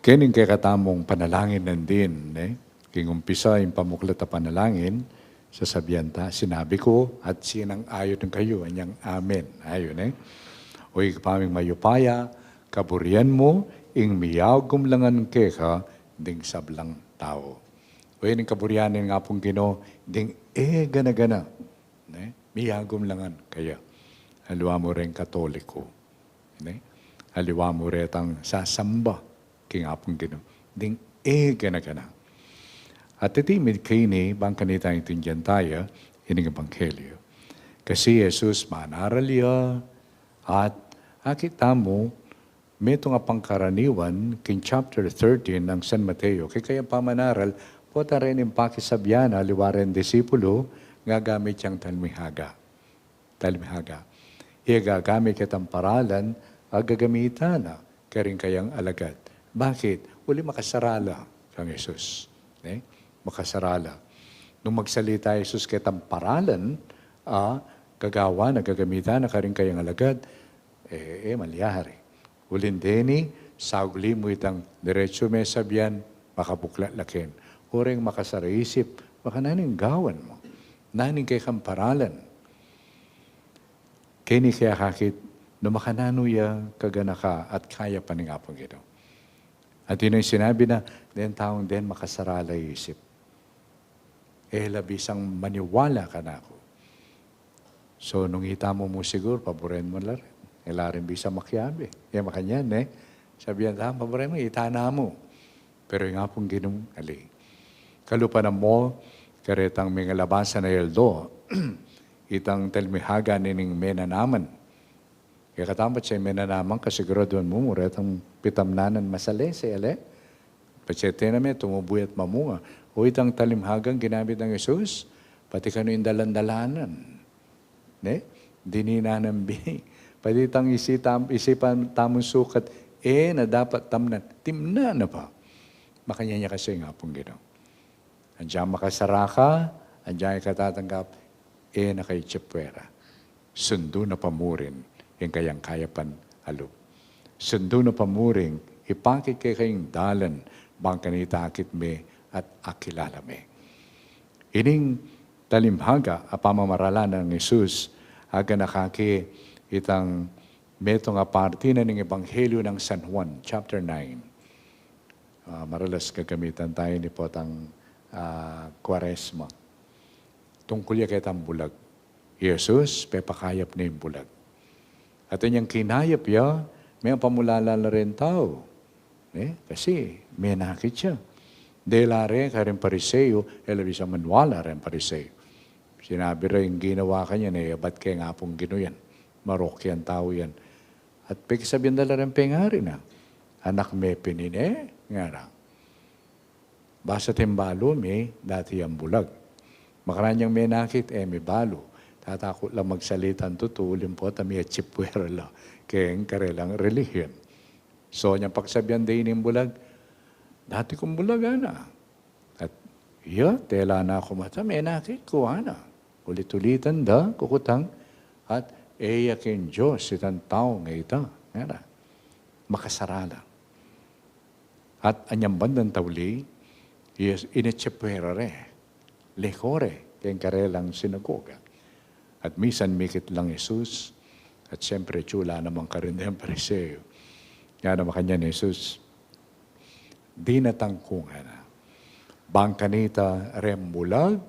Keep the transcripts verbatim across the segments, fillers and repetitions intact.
Kening kekatamung panalangin nandin, ne? King umpisa ing pamuklat a panalangin, sasabian ta, "Sinabi ku, at sinang-ayon kayu," anyang amen. Ayon, ne? O Ibpa ming mayupaya, kaburian mu ing miyagum la ngan keka ding sablang tau. O, ining kaburian ning Apung Ginu, ding e gana-gana, ne? Miyagum la ngan kaya. Aliwa mu reng Katoliko, ne? Aliwa mu retang sasamba king Apung Ginu, ding e gana-gana. At iti mid keni, bang kanita itindian taya ining ebanghelyo. Kasi Jesus manaral ya, at akit tamu, metung a pangkaraniwan king chapter thirteen nang San Mateo, keng kayang pamanaral, pota reng pakisabian na aliwa reng disipulu, gagamit yang talmihaga. Talmihaga. Iya gagamit ketang paralan a gagamitan na karing kayang alagad. Bakit? Uli makasarala kang Jesus. Ne? Makasarala. Nung magsalita Jesus ketang paralan a gagawan na, gagamitan na karing kayang alagad, e, e malyari. Uling deni, sauli mu itang diretsu me sabian, makabuklat la ken. O reng makasara isip, baka nanu ing gawan mu, nanu ing kekang paralan. Keni kaya akakit, nu makananu ya kaganaka at kayapan ning Apung Ginu. At ini ing sinabi na, deng taung den makasarala isip. E la bisang maniwala kanaku. So, nung ita mu mu siguru, paburen mu la rin. E la rin bisang makiabe. E makanyan, e. Sabian ta, paburen mu, ita na mu. Pero ing Apung Ginu, ali. Kalupa na mu, karetang mengalabasan a aldo, itang talmihaga nining menanaman. Kekatamu, patse menanaman, kasiguraduan mu, mu retang pitamnanan masalese, ale? Patse tinaman, tumubu ya't mamunga. O itang talmihagang ginamit nang Jesus, pati kanu ing dalan-dalanan. Ne? Dininan nang bi-, pati itang isitam-, isipan tamung sukat, e na dapat tamnan. Timnan na pa. Makanyan ya kasi ing Apung Ginu. Agyang makasara ka, agyang e ka tatanggap, e na ka itsipwera. Sundun na pa mu rin ing kayang kayapan a lub. Sundun na pa mu rin, ipakit keka ing dalan, bang kanita akit me at akilala me. Ining talmihaga a pamamaralan nang Jesus, aganaka ke itang metung a parti na ning Ebanghelyo nang San Juan, chapter nine. Ah, maralas gagamitan taya ini potang, ah, Kuaresma. Tungkul ya ketang bulag. Jesus, pepakayap ne ing bulag. At inyang kinayap ya, mepamulala la reng tau. E, kasi menakit ya. Dela re kareng Pariseo, e la bisang maniwala reng Pariseo. Sinabi ra ing ginawa kanyan, e, bat keng Apung Ginu yan. Marok yang tau yan. At pekisabian da la reng pengari na, "Anak me pin ine?" ngana. Basta timbalu mi, dati yang bulag. Makanyan yang menakit, e mi balu. Tatakut la magsalitang tutu, uling pota mi atsipwera la keng karelang relihiyon. So, inyang pakisabian de ining bulag, "Dati kung bulag," ngana. At iya, tela na ku mata, menakit ku, ngana. Ulit-ulitan da kukutang, at e ya king Dios itang taung ita, ngana. Makasarala. At anyang bandang tauli, iya, inatsipwera re, leko re keng karelang sinagoga. At misan mikit lang Jesus, at siyempre, tsula naman karin deng Pariseo. Ngana makanyan Jesus, "Dinatang ku," ngana, "bang kanita reng bulag,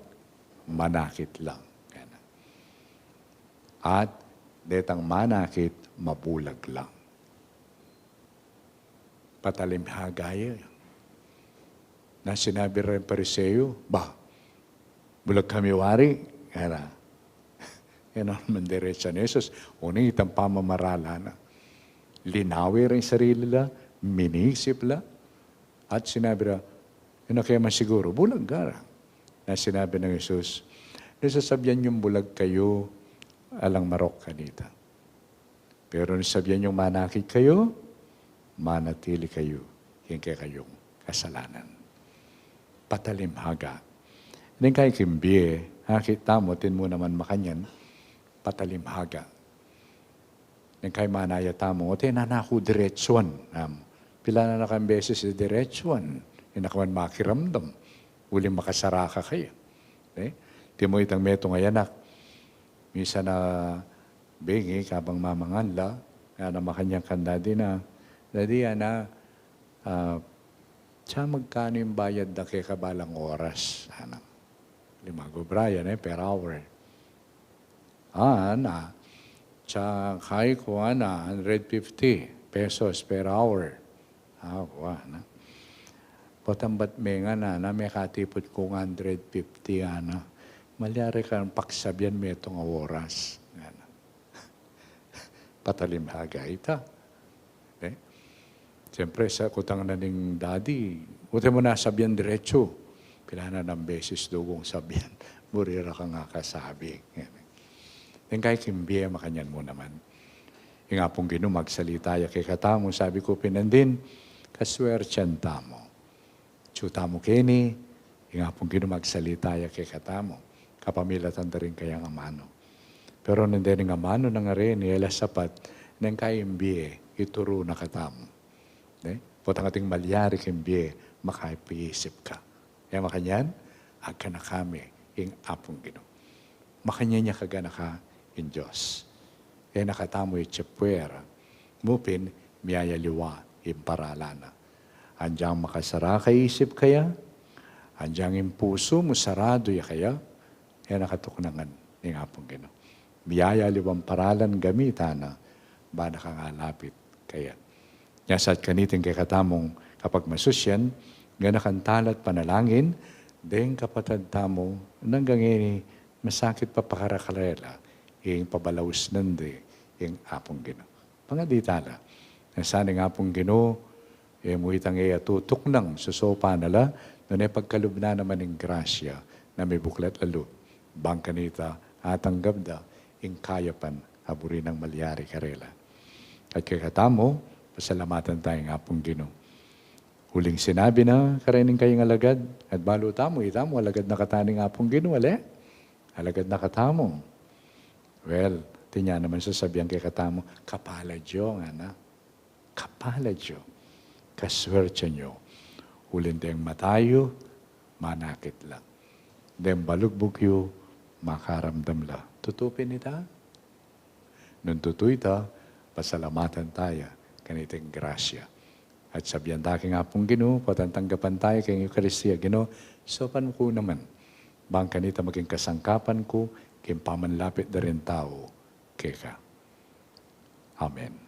manakit lang," ngana. "At detang manakit, mabulag lang." Patalimhaga ya. Nung sinabi reng Pariseo, "Ba, bulag kami wari?" Ngana. Yan naman diretso ni Jesus. Uling itang pamamaralan na. Linawe reng sarili la, minisip la. At sinabi ra, "Ina kaya man siguro, bulag ka ra." Nung sinabi nang Jesus, "Nung sasabian yung bulag kayu, alang marok kanita. Pero nung sabian yung manakit kayu, manatili kayu king kekayung kasalanan." Patalimhaga. Ning kay king bie, akit tamu, atin mu naman makanyan, patalimhaga. Ning kay manaya tamu, o te, nanaku diretsuan, am, Pilan na kang beses didiretsuan, e na ka man makiramdam, uling makasara ka kaya. E? Timu itang metung a anak. Misan na bengi, kabang mamangan la, ngana makanyan kang daddy na, "Daddy, ana, ah, tsa magkanu ing bayad da keka balang oras?" Ana. Limago Brian, e, per hour. "Ah, ana, tsa kaiku, ana, hundred fifty pesos per hour." "Ah, wa, ana." "Potang bat me ngan, ana, mekatipud kung hundred fifty, ana, malyari kang paksabian metung a oras?" Ana. Patalim haga ita. E? Siyempre, sa kutang na ning daddy, "Uta mu na sabian diretsu." Pilan na nang beses dugong sabian, buri ra kang akasabi. Deng kaya king bie, makanyan mu naman. Ing Apung Ginu magsalita ya kekatamu, sabi ku pin nandin, kaswertian tamu. Atyu tamu keni, ing Apung Ginu magsalita ya kekatamu, kapamilatan da ring kayang amanu. Pero nung dening amanu nang areni, e la sapat, neng kaya ing bie, ituru na katamu. Ne? Potang ating malyari king bie, makapaisip ka. E makanyan, aganaka me ing Apung Ginu. Makanyan ya kaganaka ing Dios. E na katamu itsipwera, mu pin miyayaliwa ing paralan na. Anyang makasara ka isip kaya, anyang ing pusu mu saradu ya kaya, e na katuknangan ning Apung Ginu. Miyayaliwang paralan gamitan na, ba na kang alapit kaya. Nya sa at kaniting kekatamung kapagmasusyan, ganaka ing tala at panalangin deng kapatad tamu nang ngeni masakit pa para karela ing pabalausnan de ing Apung Ginu. Pangadi tala, nung sana ing Apung Ginu, e mu itang e atutuknang, sosopan na la, nune pagkalub na naman ing grasya na mibuklat a lub, bang kanita atanggap da ing kayapan a buri nang malyari karela. At kekatamu, pasalamatan taya ing Apung Ginu. Uling sinabi na kareng kayang alagad, at balu tamu, itamu, alagad na katamu ning Apung Ginu, ale? Alagad na katamu. Well, atin ya naman sasabian kekatamu, kapalad yu, ngana. Kapalad yu, kaswertian yu, uling deng mata yu, manakit la. Deng balugbug yu, makaramdam la. Tutu pin ita? Nung tutu ita, pasalamatan taya kaniting grasya. At sabian ta king Apung Ginu, potang tanggapan taya king Eukaristia, Ginu, saupan mu ku naman, bang kanita maging kasangkapan ku king pamanlapit da ring tau keka. Amen.